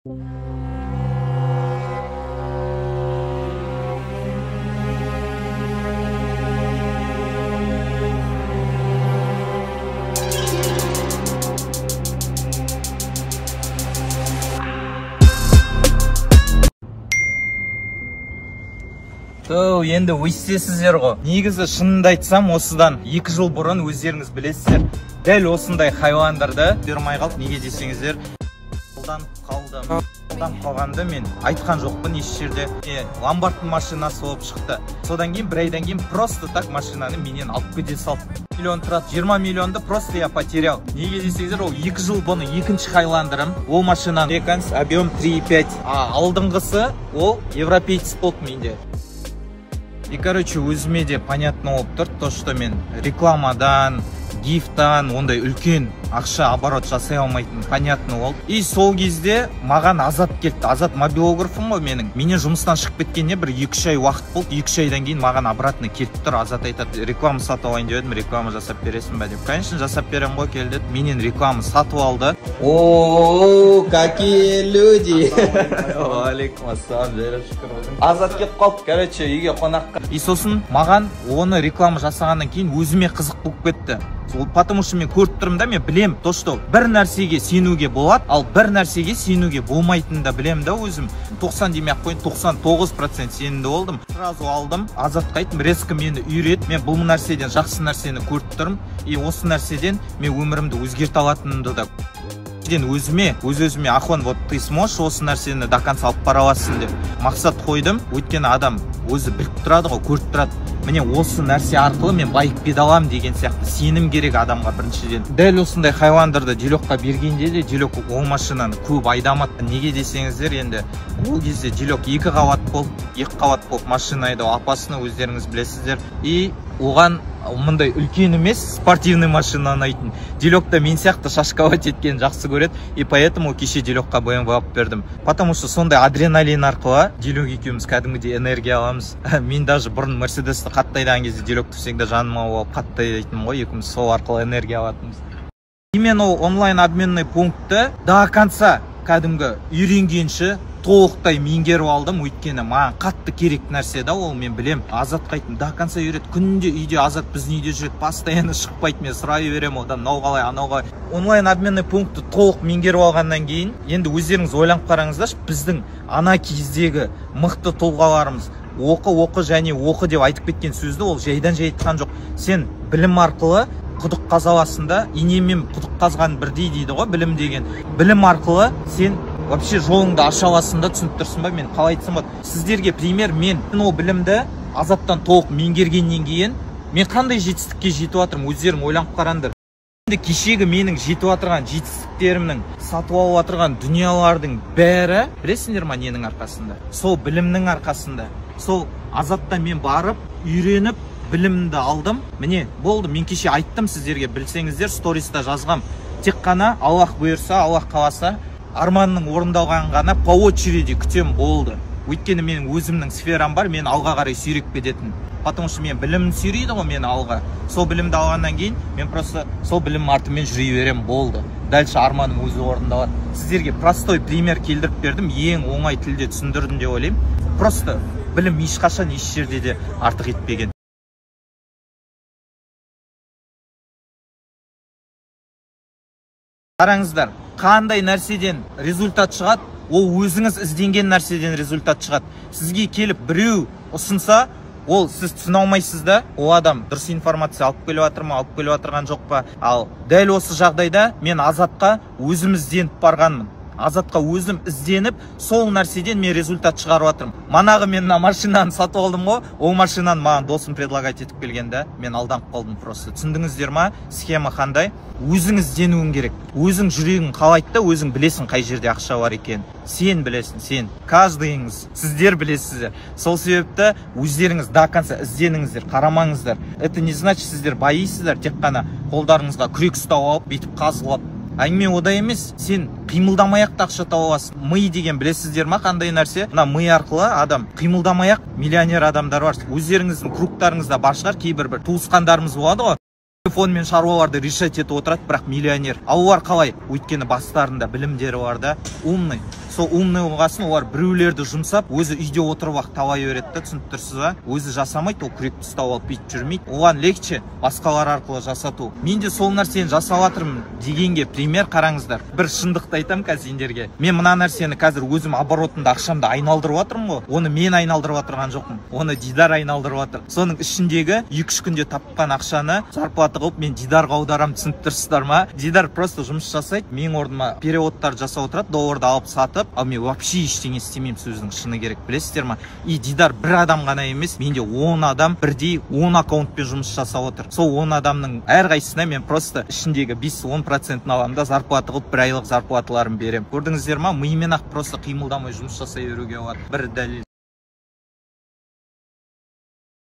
Ту, енді өйстесіздер ғой. Негізі шынымды айтсам, осыдан 2 жыл бұрын өздеріңіз білесіздер, дәл осындай хайуандарды бермай қалды. Неге десеңіздер, алданып қалдым. Алданып қалғанды мен айтқан жоқпын еш жерде. Ломбардтың машинасы болып шықты. Содан кейін бір айдан кейін просто так машинаны менен алып кете салды. Миллион тұрады, 20 миллионды просто я потерял. Неге десеңіздер, ол 2 жыл бұны екінші хайландырым. Ол машинаны американец объем 3,5. Алдыңғысы ол европеец болды менде. И, короче, өзіме де понятно болып тұр, то, что мен рекламадан, гифтан ондай үлкен ақша оборот жасай алмайтын понятно болды. И сол кезде маған Азат келді. Азат мобилографым ғой менің. Менен жұмыстан шығып кеткеніне бір 2-3 ай уақыт болды. 2-3 айдан кейін маған обратно келіп тұр. Азат айтады, реклама сатып алайын деп едім, реклама жасап бересің ба деп. Конечно, жасап беремін ғой, кел деді. Менен реклама сатып алды. О, какие люди! Уалейкум ассалам, жайрап шүкір. Азат келіп қалды, короче, үйге қонаққа. И сосын маған оны реклама жасағаннан кейін өзіме қызық болып кетті. Потому что мен көріп тұрмын да, мен білем, то, что бір нәрсеге сенуге болады, ал бір нәрсеге сенуге болмайтынын да білем да өзім. 90 демей ақ қояйын, 99% сенімді болдым. Сразу алдым, Азатқа айттым, резко мені үйрет, мен бұл нәрседен жақсы нәрсені көріп тұрмын, и осы нәрседен мен өмірімді өзгерте алатынымды да өзіме, өз-өзіме, Ахон, вот ты сможешь осы нәрсені до конца алып бара аласың деп мақсат қойдым. Өйткені адам өзі біліп тұрады ғой, көріп тұрады. Міне осы нәрсе арқылы мен байып кете аламын деген сияқты сенім керек адамға біріншіден. Дәл осындай хайуандарды Делёкқа бергенде де Делёк ол машинаны көп айдамады. Неге десеңіздер, енді ол кезде Делёк 2 қабат болып, 2 қабат болып машина айдау опасно, өздеріңіз білесіздер. И оған мындай үлкен емес спортивный машина ұнайтын. Делёк та мен сияқты шашковать еткенін жақсы көреді. И поэтому кеше Делёкқа BMW алып бердім. Потому что сондай адреналин арқылы Делёк екеуміз кәдімгідей энергия аламыз. Мен даже бұрын Мерседесті қатты айдаған кезде Делёкті всегда жаныма алып қатты айдайтынмын ғой, екеуміз сол арқылы энергия алатынбыз. И мен ол онлайн обменный пунктті до конца кәдімгі үйренгенше толықтай меңгеріп алдым. Өйткені маған қатты керек нәрсе да ол, мен білем. Азатқа айттым, до конца үйрет. Күнде үйде Азат біздің үйде жүреді, постоянно шықпайды, мен сұрай беремін одан, мынау қалай, анау қалай. Онлайн обменный пунктті толық меңгеріп алғаннан кейін енді өздеріңіз ойланып қараңыздаршы, біздің ана кездегі мықты тұлғаларымыз оқы, оқы және оқы деп айтып кеткен сөзді ол жайдан жай айтқан жоқ. Сен білім арқылы құдық қаза аласың да, инемен құдық қазған бірдей дейді ғой білім деген. Білім арқылы сен вообще жолыңды аша аласың да, түсініп тұрсың ба? Мен қалай айтсам болады? Сіздерге пример, мен ол білімді Азаттан толық меңгергеннен кейін мен қандай жетістікке жетіп жатырмын, өздерің ойланып қараңдар. Енді кешегі менің жетіп жатырған жетістіктерімнің, сатып алып жатырған дүниялардың бәрі, білесіңдер ма ненің арқасында? Сол білімнің арқасында. Сол Азаттан мен барып, үйреніп, білімді алдым. Міне, болды, мен кеше айттым сіздерге, білсеңіздер, сториста жазғам. Тек қана Аллах бұйырса, Аллах қаласа, арманның орындалғанын ғана по очереди күтем болды. Өйткені менің өзімнің сферам бар, мен алға қарай сүйреп кететін. Потому что мен білімін сүйрейді ғой мені алға. Сол білімді алғаннан кейін мен просто сол білім артымен жүре берем болды. Дальше арманым өзі орындалады. Сіздерге простой пример келтіріп бердім, ең оңай тілде түсіндірдім деп ойлаймын. Просто білім ешқашан еш жерде де артық етпеген. Қараңыздар, қандай нәрседен результат шығады, ол өзіңіз ізденген нәрседен результат шығады. Сізге келіп біреу ұсынса, ол сіз түсіне алмайсыз да, ол адам дұрыс информация алып келіп жатыр ма, алып келіп жатырған жоқ па. Ал дәл осы жағдайда мен Азатқа өзім ізденіп барғанмын. Азатқа өзім ізденіп, сол нәрседен мен результат шығарып жатырмын. Манағы мен мына машинаны сатып алдым ғой, ол машинаны маған досым предлагать етіп келген да, мен алданып қалдым просто. Түсіндіңіздер ма? Схема қандай? Өзің ізденуің керек. Өзің жүрегің қалайды да, өзің білесің қай жерде ақша бар екенін. Сен білесің, сен. Каждыйыңыз, сіздер білесіздер. Сол себепті өздеріңіз до конца ізденіңіздер, қарамаңыздар. Это не значит, сіздер байисыздар, тек қана қолдарыңызға күрек ұстап алып, бүйтіп қазғылап. Әңгіме ода емес, сен қимылдамай-ақ та ақша таба аласың. Ми деген білесіздер ма қандай нәрсе? Мына ми арқылы адам қимылдамай-ақ миллионер адамдар бар. Өздеріңіздің кругтарыңызда бар шығар, кейбір бір туысқандарымыз болады ғой. Телефонмен шаруаларды решать етіп отырады, бірақ миллионер. Ал олар қалай? Өйткені бастарында білімдері бар да, умный. Сол умный болғасын, олар біреулерді жұмсап, өзі үйде отырып ақ таба береді да, түсініп тұрсыз ба? Өзі жасамайды, ол күректі ұстап алып бүйтіп жүрмейді, оған легче басқалар арқылы жасату. Мен де сол нәрсені жасап жатырмын дегенге пример, қараңыздар, бір шындықты айтамын қазір сендерге. Мен мына нәрсені қазір өзім оборотымды, ақшамды айналдырып жатырмын ғой, оны мен айналдырып жатырған жоқпын, оны Дидар айналдырып жатыр. Соның ішіндегі 2-3 күнде тапқан ақшаны зарплата қылып мен Дидарға аударамын, түсініп тұрсыздар ма? Дидар просто жұмыс жасайды, менің орныма переводтар жасап отырады, долларды алып сатып, ал мен вообще ештеңе істемеймін, сөздің шыны керек, білесіздер ма? И Дидар бір адам ғана емес, менде 10 адам бірдей 10 аккаунтпен жұмыс жасап отыр. Сол 10 адамның әрқайсысына мен просто ішіндегі 5-10%-ін аламын да, зарплата қылып бір айлық зарплаталарын беремін. Көрдіңіздер ма, мимен ақ просто қимылдамай жұмыс жасай беруге болады, бір дәлел.